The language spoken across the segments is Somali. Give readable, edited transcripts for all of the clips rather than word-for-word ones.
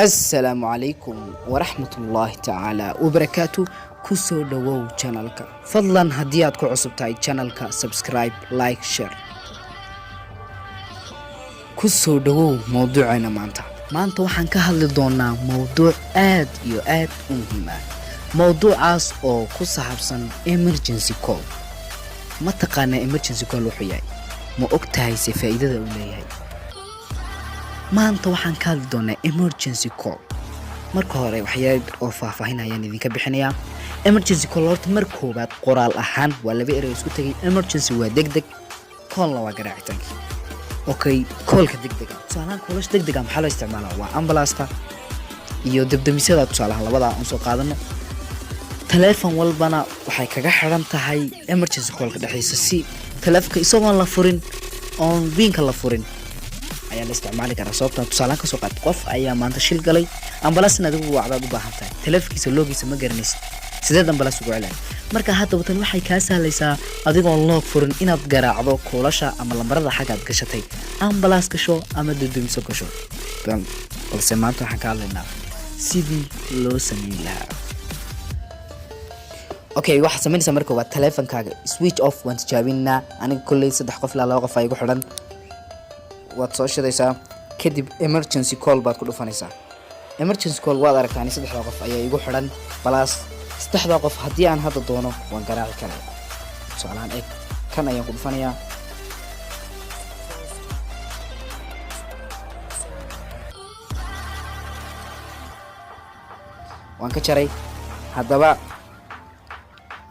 Assalaamu calaykum waraxmatullaahi tacaala wabarakaatu. Kusoo dhowow channelka. Fadlan haddii aad ku cusub tahay channelka, subscribe, like, share. Kusoo dhowow mowduuceena maanta. Maanta waxaan ka hadli doonaa mowduuc aad iyo aad u muhiim ah, mowduucaas oo ku saabsan emergency call. Ma taqaanaa emergency call wuxuu yahay? Ma og tahay se faa'iidada uu leeyahay? Maanta waxaan ka hadli doonaa emergency call. Marka hore waxyaal oo faahfaahin ayaan idinka bixinayaa. Emergency call horta mar koowaad qoraal ahaan waa laba erey isku tegay. Emergency waa degdeg, callna waa garaacitaankii. Okay, callka degdega, tusaalahaan callasha degdega maxaa loo isticmaalaa? Waa ambulance-ta iyo debdemisyada. Tusaalahaan labadaa aan soo qaadano. Taleefon walbana waxay kaga xiran tahay emergency callka dhexdiisa, si taleefonka isagoon la furin oon PIN-ka la furin ayaa la isticmaali karaa. Sababta tusaalehaan kasoo qaad, qof ayaa maanta shil galay, ambulance in adigu wacdaad u baahan tahay. Taleefonkiisa lock-giisa ma garanaysid, sideed ambulance ugu celaya? Marka haddaba tan waxay kaa sahlaysaa adigoon lock furin inaad garaacdo callasha ama lambarada xaggaad gashatay, ambulance gasho ama debdemiso gasho. Balse maanta waxaan ka hadlaynaa sidii loo sameyn lahaa. Okay, waxaad samaynaysaa marka waa taleefonkaaga switch off. Waan tijaabinaa. Aniga kolley saddex qof ilaa laba qof aa igu xidhan. Waad soo shidaysaa, kadib emergency call baad ku dhufanaysaa. Emergency call waad aragtaan, saddexda qof ayaa igu xidhan. Balaas saddexda qof haddii aan hadda doono waan garaaci karaya. Tusaalahaan eg, kan ayaan ku dhufanayaa. Waan ka jaray.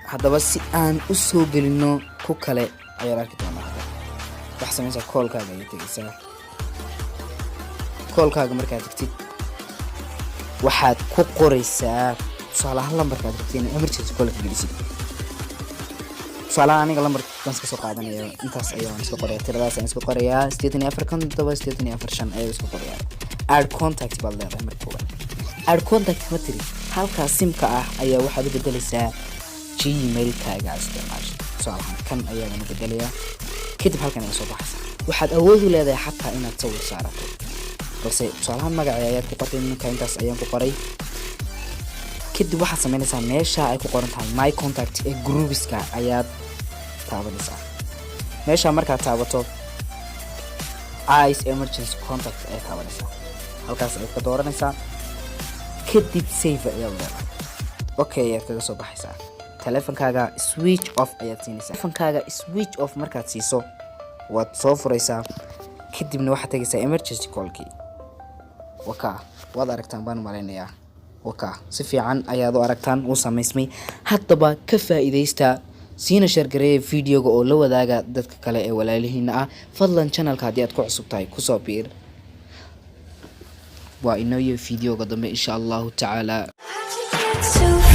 Haddaba si aan u soo gelino ku kale ayaad arki doonaa. Hadda waxaad samaysaa, callkaaga ayaad tegeysaa. Callkaaga markaad tegtid, waxaad ku qoraysaa tusaalahaan lambarka aad rabtay in emergency callka gelisid. Tusaalahaan aniga lambarkan iska soo qaadanaya, intaas ayaan iska qoraya, tiradaas ayaan iska qorayaa, 84 5 7 84 5 ayaan iska qorayaa. Add contact baad leedahay. Marka koowaad add contact ma tiri, halkaas simka ah ayaa waxaad u bedelaysaa Gmailkaaga isticmaasha. Tusaalahaan kan ayaadan u bedelayaa. Kadib halkan ayaa soo baxaysa. Waxaad awood u leedahay xataa inaad sawir saarato. Balse tusaalahaan magacii ayaad ku qortay ninka, intaas ayaan ku qoray. Kadib waxaad samaynaysaa, meesha ay ku qoran tahay my contact ee groupiska ayaad taabanaysaa. Meesha markaad taabato, ice emergency contact ayaad taabanaysaa, halkaas ayaad ka dooranaysaa. Kadib save ayaad leedahay. Okay, ayaad kaga soo baxaysaa. Teleefonkaaga switch off ayaad siinaysaa. Teleefonkaaga switch off markaad siiso, waad soo furaysaa. Kadibna waxaad tegaysaa emergency callkii. Waka, waad aragtaan baan malaynayaa. Waka, si fiican ayaad u aragtaan, wuu samaysmay. Haddaba ka faa'iidaysta, siina share gareeya videoga oo la wadaaga dadka kale ee walaalihiina ah. Fadlan channelka haddii aad ku cusub tahay, kusoo biir. Waa inooyo videoga dambe, insha Allahu tacaala. Too